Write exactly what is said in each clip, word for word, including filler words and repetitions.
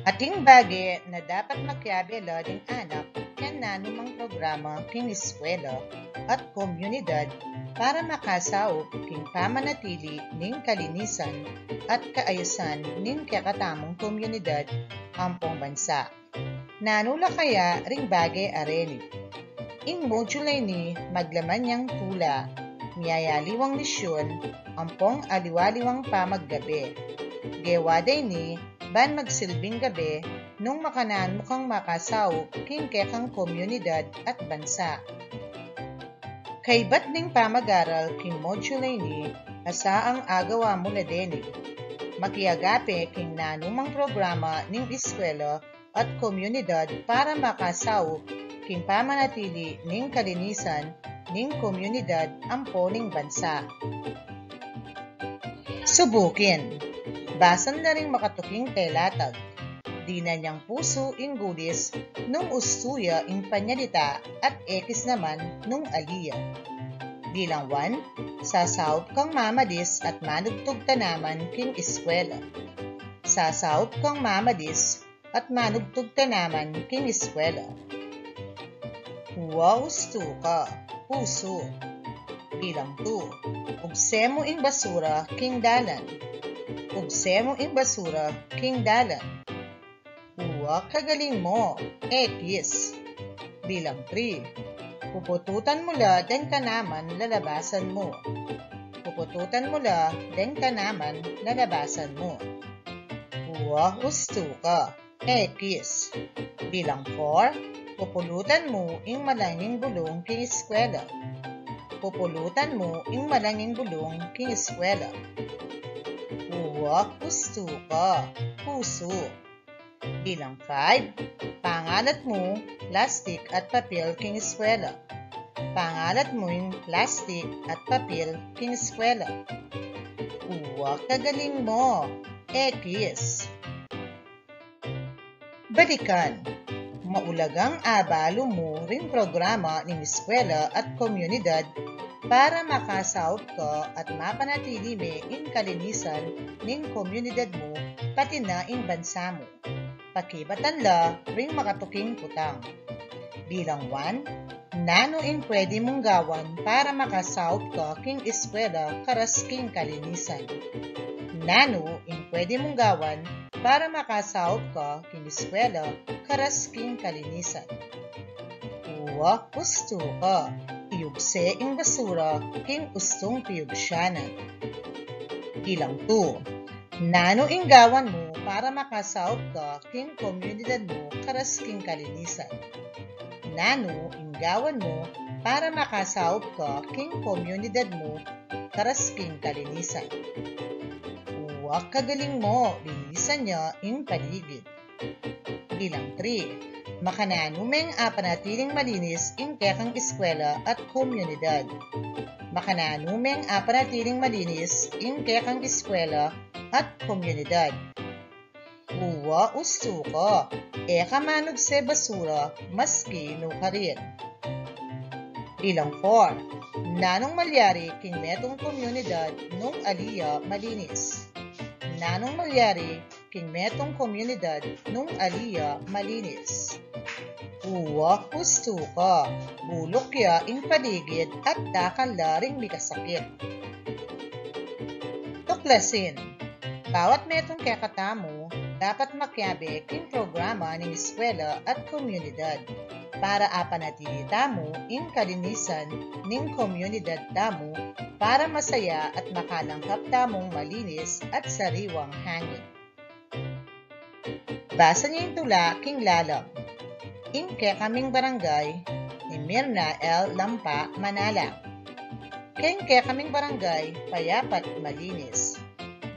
Ating bage na dapat makiabe la ding anak king nanu mang programa king eskwela at komunidad para makasaup king pamanatili ning kalinisan at kaayusan ning kekatamung komunidad ampong bansa. Nanu la kaya ring bage a reni? Ing module a ini maglaman yang tula, miyayaliwang misyun, ampong aliwa-liwang pamaggabe. Gewa da ini ban magsilbing gabe nung makananu kang makasaup king kekang komunidad at bansa. Kaybat ning pamag-aral king module a ini, asaang agawa mu la deni. Makiagape king nanu mang programa ning eskwela at komunidad para makasaup king pamanatili ning kalinisan ning komunidad ampo ning bansa. Subukin. Basan la ring makatuking telatag. Dinan yang pusu ing gulis nung ustu ya ing panyalita at ekis naman nung ali ya. Bilang one, sasaup kang mamadis at manugtug tanaman king eskwela. Sasaup kang mamadis at manugtug tanaman king eskwela. Uwa, ustu ka, pusu. Bilang two, ugse mu ing basura king dalan. Ugse mu ing basura king dalan. Uwa, kagaling mu, ekis. Bilang three, pupututan mu la deng kanaman lalabasan mu. Pupututan mu la deng kanaman lalabasan mu. Uwa, ustu ka, ekis. Bilang four, pupulutan mu ing malanging bulung king eskwela. Pupulutan mu ing malanging bulung king eskwela. Uwa, ustu ka, pusu. Bilang five, pangalat mu plastik at papel king eskwela. Pangalat mu ing plastik at papel king eskwela. Uwa, kagaling mu, ekis. Balikan. Maulagang abalu mu ring programa ning eskwela at komunidad para makasaup ka at mapanatili me ing kalinisan ning komunidad mu pati na ing bansa mu. Pakibatan la ring makatuking kutang. Bilang one, nanu ing pwede mung gawan para makasaup ka king eskwela karas king kalinisan? Nanu ing pwede mung gawan para makasaup ka king eskwela karas king kalinisan? Uwa, ustu ka, iyugse ing basura king ustung piyugsianan. Bilang two, nanu ing gawan mu para makasaup ka king komunidad mu karas king kalinisan? Nanu ing gawan mu para makasaup ka king komunidad mu karas king kalinisan? Uwa, kagaling mu, linisan ya ing paligid. Bilang three, makananu meng apanatiling malinis ing kekang eskwela at komunidad? Makananu meng apanatiling malinis ing kekang eskwela at komunidad? Uwa, ustu ka, e ka manugse basura maski nukarin. Bilang four, nanung malyari king metung komunidad nung ali ya malinis? Nanung malyari king metung komunidad nung ali ya malinis? Uwa, ustu ka, buluk ya ing paligid at dakal la ring mikasakit. Tuklasin. Bawat metung kekatamu dapat makiabe king programa ning eskwela at komunidad para apanatili tamu ing kalinisan ning komunidad tamu para masaya at makalangkap tamung malinis at sariwang hangin. Basan ing tula king lalam. Ing Kekaming Barangay, ni Mirna L Lampa Manalang. King kekaming barangay, payapa't malinis.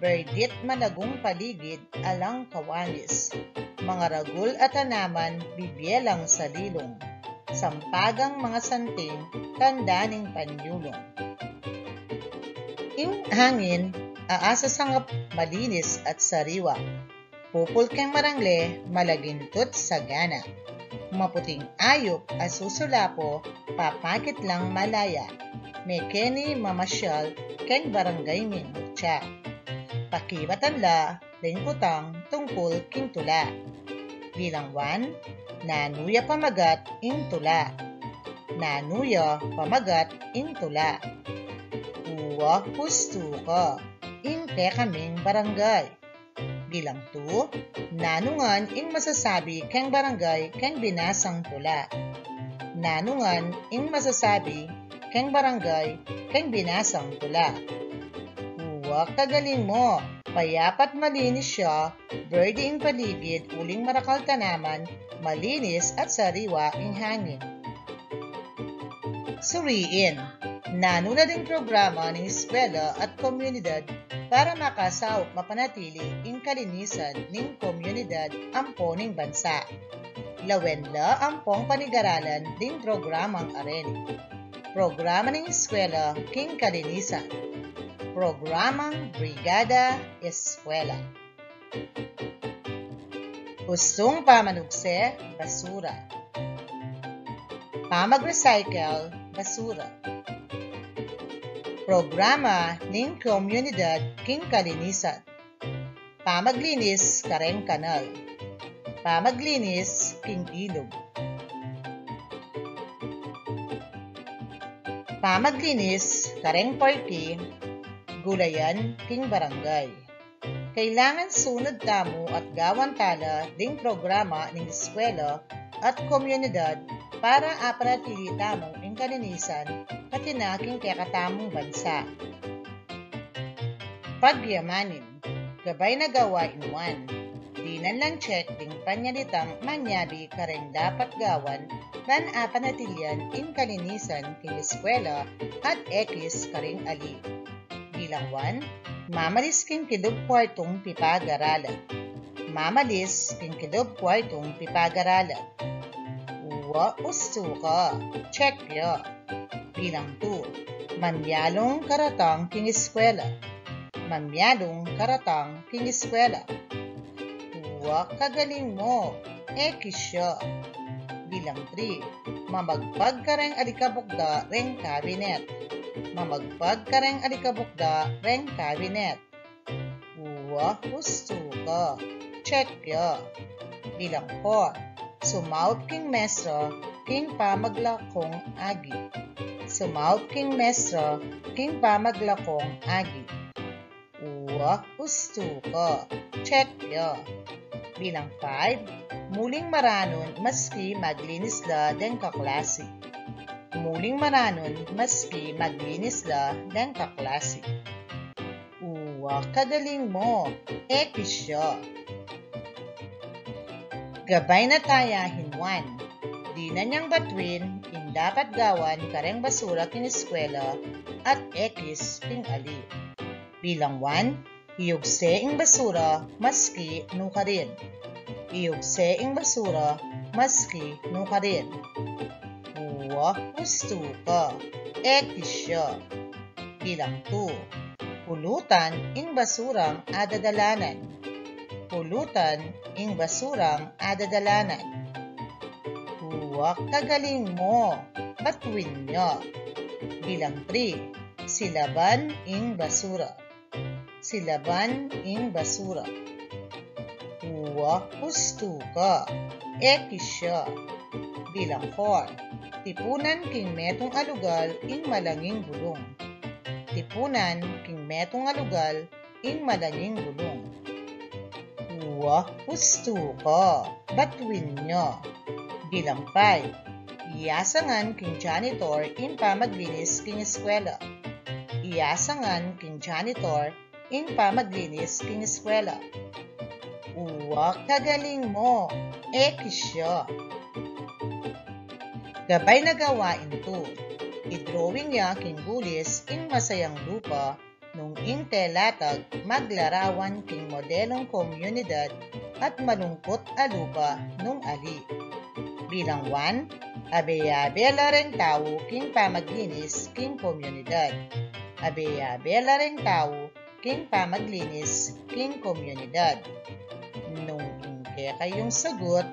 Berdit malagung paligid, alang kawanis. Mga ragul at tanaman, bibie lang salilung. Sampagang mga santing, tanda ning panyulung. Ing hangin, aasa sangap malinis at sariwa. Pupul keng marangle, malagintut sagana. Maputing ayup a susulapo, papakit lang malaya. Mekeni mamasyal keng barangay ming mutya. Pakibatan la deng kutang tungkul king tula. Bilang one, nanu ya pamagat ing tula? Nanu ya pamagat ing tula? Uwa, hustu ka. Ing kekaming barangay. Bilang two, nanu ngan ing masasabi keng barangay keng binasang tula? Nanu ngan ing masasabi keng barangay keng binasang tula? Uwa, kagaling mo. Payapa't malinis ya, berde ing paligid uling marakal tanaman, malinis at sariwa ing hangin. Suriin, nanu na ding programa ning eskwela at komunidad para makasaup mapanatili ing kalinisan ning komunidad ampo ning bansa? Lawen la ampong panigaralan ding programang areni. Programa ning eskwela king kalinisan. Programang Brigada Eskwela. Ustung pamanugse basura. Pamag-recycle basura. Programa ning komunidad king kalinisan. Pamaglinis kareng kanal. Pamaglinis king ilug. Pamaglinis kareng parke, gulayan king barangay. Kailangan sunud tamu at gawan tala ding programa ning eskwela at komunidad para apanatili tamu ing kalinisan pati na king kekatamung bansa. Pagyamanin. Gabay na gawain one. Dinan lang check ding panyalitang manyabi kareng dapat gawan ban apanatilian ing kalinisan king eskwela at ekis karing ali. Bilang one, mamalis king kilub kwartung pipag-aralan. Mamalis king kilub kwartung pipag-aralan. Uwa, ustu ka. Check ya. Bilang two, mamyalung karatang king eskwela. Mamyalung karatang king eskwela. Uwa, kagaling mo. Ekis ya. Bilang three, mamagpag kareng alikabukda reng kabinet. Mamagpag kareng alikabukda reng kabinet. Uwa, ustu ka. Check ya. Bilang four, sumaup king mestra king pamaglakong agi. Sumaup king mestra king pamaglakong agi. Uwa, ustu ka. Check ya. Bilang five, muling maranun maski maglinis la deng kaklasi. Muling maranun maski maglinis la deng kaklasi. Uwa, kagaling mo. Ekis ya. Gabay na tayahin one. Dinan yang batuin ing dapat gawan kareng basura king eskwela at ekis king ali. Bilang one, iyugse ing basura maski nukarin. Iyugse ing basura maski nukarin. Uwa, ustu ka. Ekis ya. Bilang two, pulutan ing basurang adadalanan. Pulutan ing basurang adadalanan. Uwa, kagaling mo. Batuin ya. Bilang three, silaban ing basura. Silaban ing basura. Uwa, ustu ka. Ekis ya. Bilang four, tipunan king metung a lugal ing malanging bulung. Tipunan king metung a lugal ing malanging bulung. Uwa, ustu ka. Batuin ya. Bilang five, iyasangan king janitor ing pamaglinis king eskwela. Iyasangan king janitor ing pamaglinis king eskwela. Uwa, kagaling mo. Ekis ya. Gabay na gawain two. I-drawing ya king gulis ing masayang lupa nung ing telatag maglarawan king modelung komunidad at malungkut a lupa nung ali. Bilang one, abe-abe la reng tau king pamaglinis king komunidad. Abe-abe la reng tau king pamaglinis king komunidad. Nung ing kekayung sagut,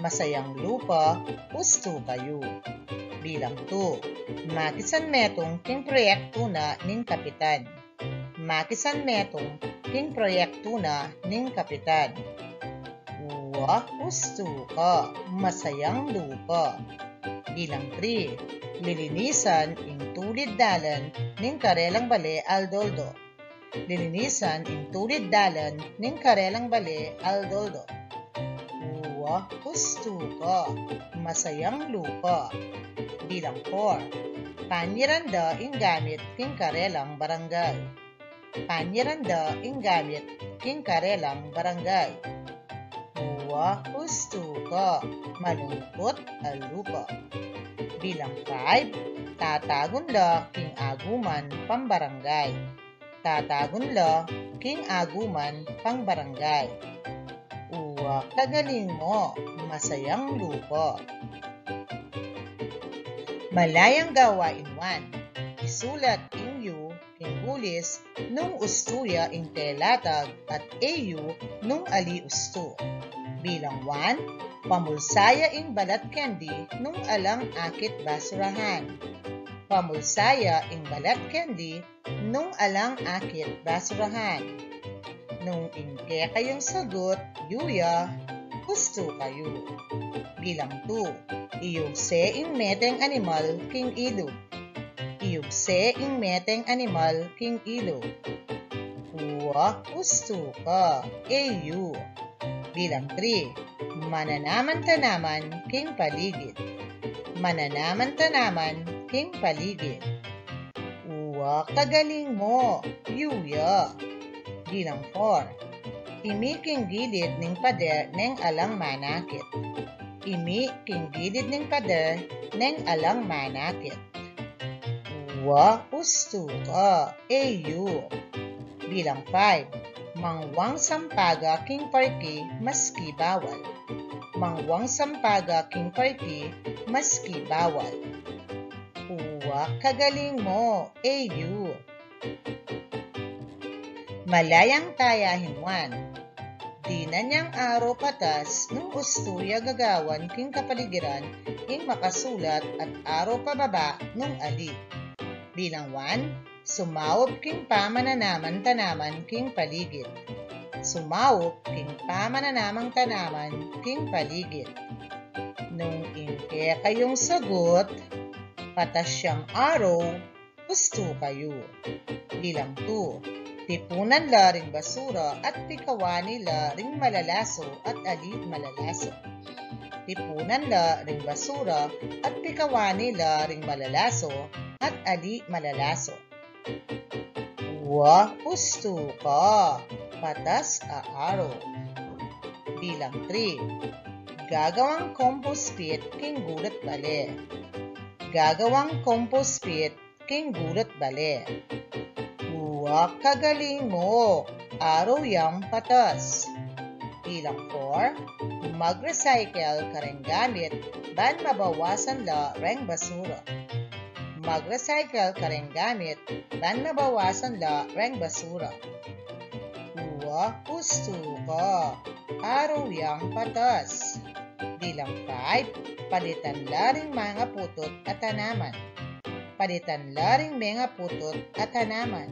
Masayang lupa, ustu kayu. Bilang two, makisan metung king proyektu na ning kapitan. Makisan metung king proyektu na ning kapitan. Uwa, ustu ka, masayang lupa. Bilang three, lilinisan ing tulid dalan ning karelang bale aldo-aldo. Lilinisan ing tulid dalan ning karelang bale aldo-aldo. Uwa, ustu ka, masayang lupa. Bilang four, panyiran da ing gamit king karelang barangay. Panyiran da ing gamit king karelang barangay. Uwa, ustu ka, malungkut a lupa. Bilang five, tatagun la king aguman pambarangay. Tatagun la king aguman pambarangay. Uwa, kagaling mu, masayang lupa. Malayang gawain one. Isulat ing yu king gulis nung ustu ya ing telatag at e yu nung ali ustu. Bilang one, pamulsa ya ing balat kendi nung alang akit basurahan. Pamulsa ya ing balat kendi nung alang akit basurahan. Nung ing kekayung sagut yu ya, ustu kayu. Bilang two, iyugse ing meteng animal king ilug. Iyugse ing meteng animal king ilug. Uwa, ustu ka, e yu. Bilang three, mananaman tanaman king paligid. Mananaman tanaman king paligid. Uwa, kagaling mu, yu ya. Bilang four, imi king gilid ning pader neng alang manakit. Imi king gilid ning pader neng alang manakit. Uwa, ustu ka, e yu. Bilang five, mangwang sampaga king parke maski bawal. Mangwang sampaga king parke maski bawal. Uwa, kagaling mu, e yu. Malayang tayahin one. Dinan yang araw patas nung ustu ya gagawan king kapaligiran ing makasulat at araw pababa nung ali. Bilang one, sumaup king pamananaman tanaman king paligid. Sumaup king pamananamang tanaman king paligid. Nung ing kekayung sagut, patas yang araw, ustu kayu. Bilang two, tipunan la ring basura at pikawani la ring malalaso at ali malalaso. Tipunan la ring basura at pikawani la ring malalaso at ali malalaso. Uwa, ustu ka, patas a araw. Bilang three, gagawang compost pit king gulut bale. Gagawang compost pit king gulut bale. Uwa, kagaling mu, araw yang patas. Bilang four, mag-recycle kareng gamit ban mabawasan la reng basura. Mag-recycle kareng gamit ban mabawasan la reng basura. Uwa, ustu ka, araw yang patas. Bilang five, palitan la ring mangaputut a tanaman. Palitan la ring mengaputut a tanaman.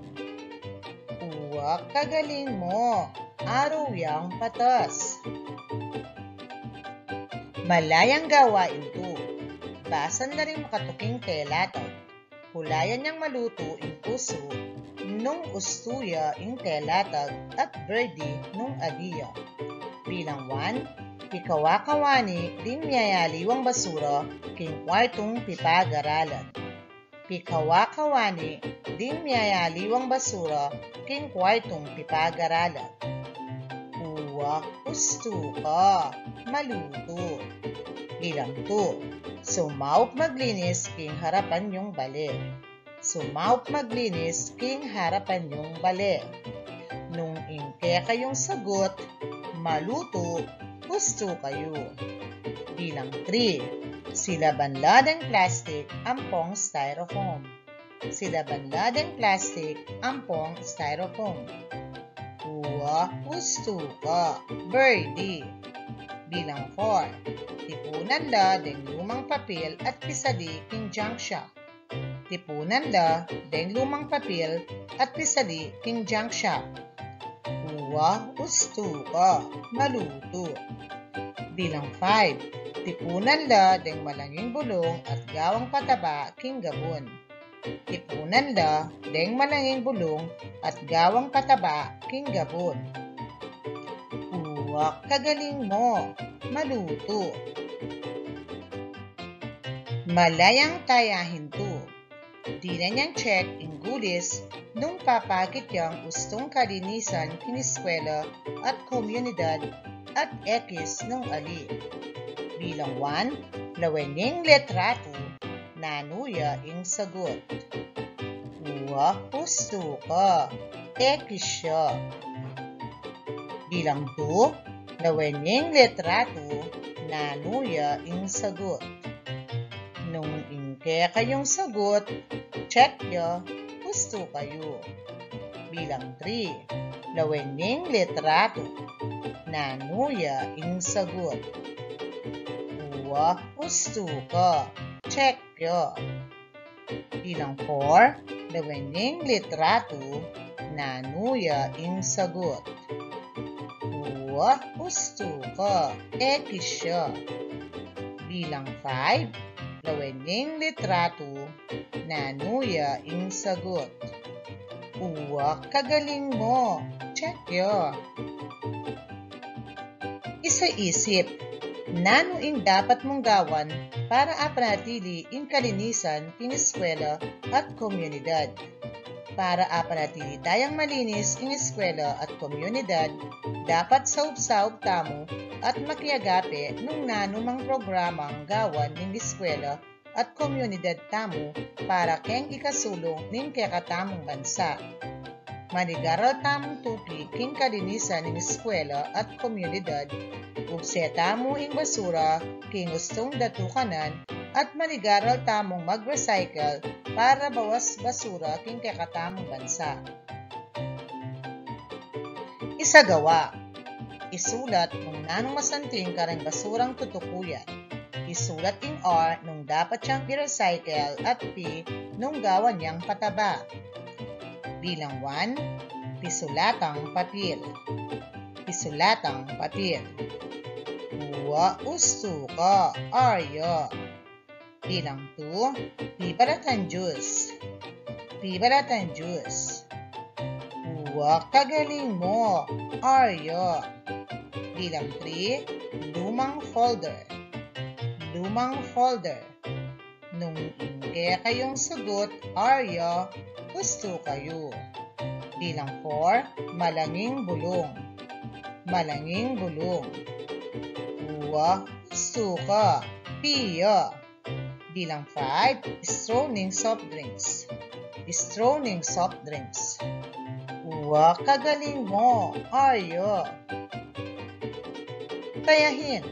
Uwa, kagaling mu, araw yang patas. Malayang gawain two. Basan la ring makatuking telatag. Kulayan yang malutu ing pusu nung ustu ya ing telatag at berdi nung ali ya. Bilang one, pikawa-kawani ding miyayaliwang basura king kwartung pipagaralan. Pikawa-kawani ding miyayaliwang basura king kwartung pipagaralan. Uwa, ustu ka, malutu. Bilang two, sumaup maglinis king harapan yung bale. Sumaup maglinis king harapan yung bale. Nung ing kekayung sagut, malutu, ustu kayu. Bilang three, silaban la deng plastik ampong styrofoam. Silaban la deng plastik ampong styrofoam. Uwa, ustu ka, berdi. Bilang four, Tipunan la deng lumang papil at pisali king junk shop. Tipunan la deng lumang papil at pisali king junk shop. Uwa, ustu ka, malutu. Bilang five, tipunan la deng malanging bulung at gawang pataba king gabun. Tipunan la deng malanging bulung at gawang pataba king gabun. Uwa, kagaling mo, malutu. Malayang tayahin tu. Dinan yang check ing gulis nung papakit yang ustung kalinisan king eskwela at komunidad at ekis nung ali. Bilang one, lawen ing litrato, nanu ya ing sagut. Uwa, ustu ka, ekis ya. Bilang two, lawen ing litrato, nanu ya ing sagut. Nung ing kekayung sagut, check ya, ustu kayu. Bilang three, lawen ing litrato, nanu ya ing sagut. Uwa, ustu ka, check ya. Bilang four, lawen ing litrato, nanu ya ing sagut. Uwa, ustu ka, ekis ya. Bilang five, lawen ing litrato, nanu ya ing sagut. Uwa, kagaling mo, check ya. Isa-isip, nanu ing dapat mung gawan para apanatili ing kalinisan king eskwela at komunidad? Para apanatili tayang malinis ing eskwela at komunidad, dapat saup-saup tamu at makiagape nung nanu mang programang gawan ning eskwela at komunidad tamu para keng ikasulung ning kekatamung bansa. Manigaral tamung tuki king kalinisan ning eskwela at komunidad, ugse tamu ing basura king ustung datukanan, at manigaral tamung mag-recycle para bawas basura king kekatamung bansa. Isagawa. Isulat nung nanung masanting kareng basurang tutukuyan. Isulat ing R nung dapat yang i-recycle at P nung gawan yang pataba. Bilang one, pisulatang papil. Pisulatang papil. Uwa, ustu ka, R ya. Bilang two, pibalatan juice. Pibalatan juice. Uwa, kagaling mo, R ya. Bilang three, lumang folder. Lumang folder. Nung ing kekayung sagut, R ya, ustu kayu. Bilang four, malanging bulung. Malanging bulung. Uwa, ustu ka, P ya. Bilang five, straw ning soft drinks. Straw ning soft drinks. Uwa, kagaling mo, R ya. Tayahin.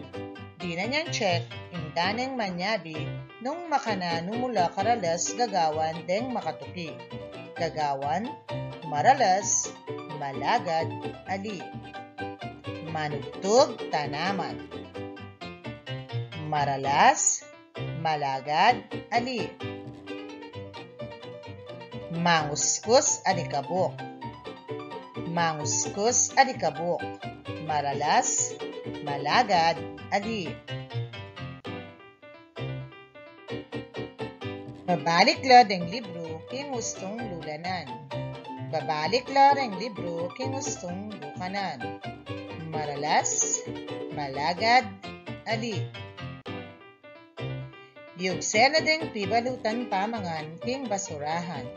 Dinan yang check ing daneng manyabi nung makananu mu la karalas gagawan deng makatuki. Gagawan, maralas, malagad, ali. Manugtug tanaman. Maralas, malagad, ali. Manguskus alikabuk. Manguskus alikabuk. Maralas, malagad, ali. Babalik la deng libru king ustung lulanan. Babalik la deng libru king ustung lulanan. Maralas, malagad, ali. Yugse la deng pibalutan pamangan king basurahan.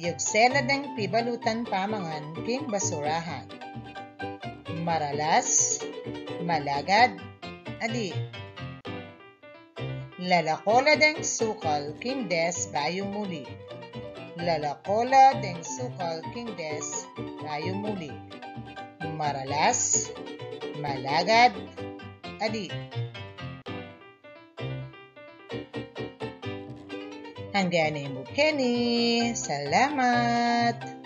Yugse la deng pibalutan pamangan king basurahan. Maralas, malagad, ali. Lalako la deng sukal king desk bayu muli. Lalako la deng sukal king desk bayu muli. Maralas, malagad, ali. Hanggang deni mu keni. Salamat.